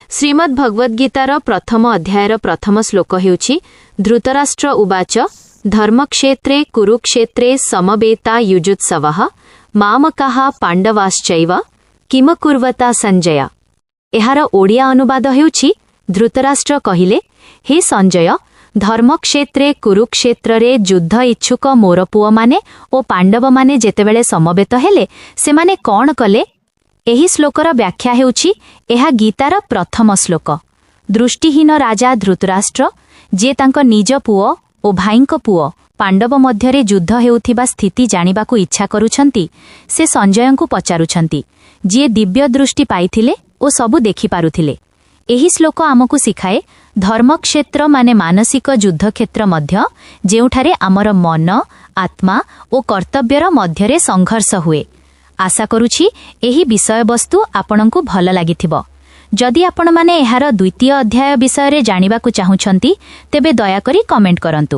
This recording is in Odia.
ଶ୍ରୀମଦ୍ ଭଗବଦ୍‌ଗୀତାର ପ୍ରଥମ ଅଧ୍ୟାୟର ପ୍ରଥମ ଶ୍ଲୋକ ହେଉଛି ଧୃତରାଷ୍ଟ୍ର ଉବାଚ ଧର୍ମକ୍ଷେତ୍ରେ କୁରୁକ୍ଷେତ୍ରେ ସମବେତାୟୁଯୁତ୍ସବଃ ମାମକାଃ ପାଣ୍ଡବାଶ୍ଚୈବ କିମକୁର୍ୱତ ସଞ୍ଜୟ। ଏହାର ଓଡ଼ିଆ ଅନୁବାଦ ହେଉଛି, ଧୃତରାଷ୍ଟ୍ର କହିଲେ, ହେ ସଞ୍ଜୟ, ଧର୍ମକ୍ଷେତ୍ରେ କୁରୁକ୍ଷେତ୍ରରେ ଯୁଦ୍ଧ ଇଚ୍ଛୁକ ମୋର ପୁଅମାନେ ଓ ପାଣ୍ଡବମାନେ ଯେତେବେଳେ ସମବେତ ହେଲେ, ସେମାନେ କ'ଣ କଲେ? ଏହି ଶ୍ଲୋକର ବ୍ୟାଖ୍ୟା ହେଉଛି, ଏହା ଗୀତାର ପ୍ରଥମ ଶ୍ଲୋକ। ଦୃଷ୍ଟିହୀନ ରାଜା ଧୃତରାଷ୍ଟ୍ର, ଯିଏ ତାଙ୍କ ନିଜ ପୁଅ ଓ ଭାଇଙ୍କ ପୁଅ ପାଣ୍ଡବ ମଧ୍ୟରେ ଯୁଦ୍ଧ ହେଉଥିବା ସ୍ଥିତି ଜାଣିବାକୁ ଇଚ୍ଛା କରୁଛନ୍ତି, ସେ ସଞ୍ଜୟଙ୍କୁ ପଚାରୁଛନ୍ତି, ଯିଏ ଦିବ୍ୟ ଦୃଷ୍ଟି ପାଇଥିଲେ ଓ ସବୁ ଦେଖିପାରୁଥିଲେ। ଏହି ଶ୍ଲୋକ ଆମକୁ ଶିଖାଏ, ଧର୍ମକ୍ଷେତ୍ର ମାନେ ମାନସିକ ଯୁଦ୍ଧକ୍ଷେତ୍ର ମଧ୍ୟ, ଯେଉଁଠାରେ ଆମର ମନ, ଆତ୍ମା ଓ କର୍ତ୍ତବ୍ୟର ମଧ୍ୟରେ ସଂଘର୍ଷ ହୁଏ। ଆଶା କରୁଛି ଏହି ବିଷୟବସ୍ତୁ ଆପଣଙ୍କୁ ଭଲ ଲାଗିଥିବ। ଯଦି ଆପଣମାନେ ଏହାର ଦ୍ୱିତୀୟ ଅଧ୍ୟାୟ ବିଷୟରେ ଜାଣିବାକୁ ଚାହୁଁଛନ୍ତି, ତେବେ ଦୟାକରି କମେଣ୍ଟ କରନ୍ତୁ।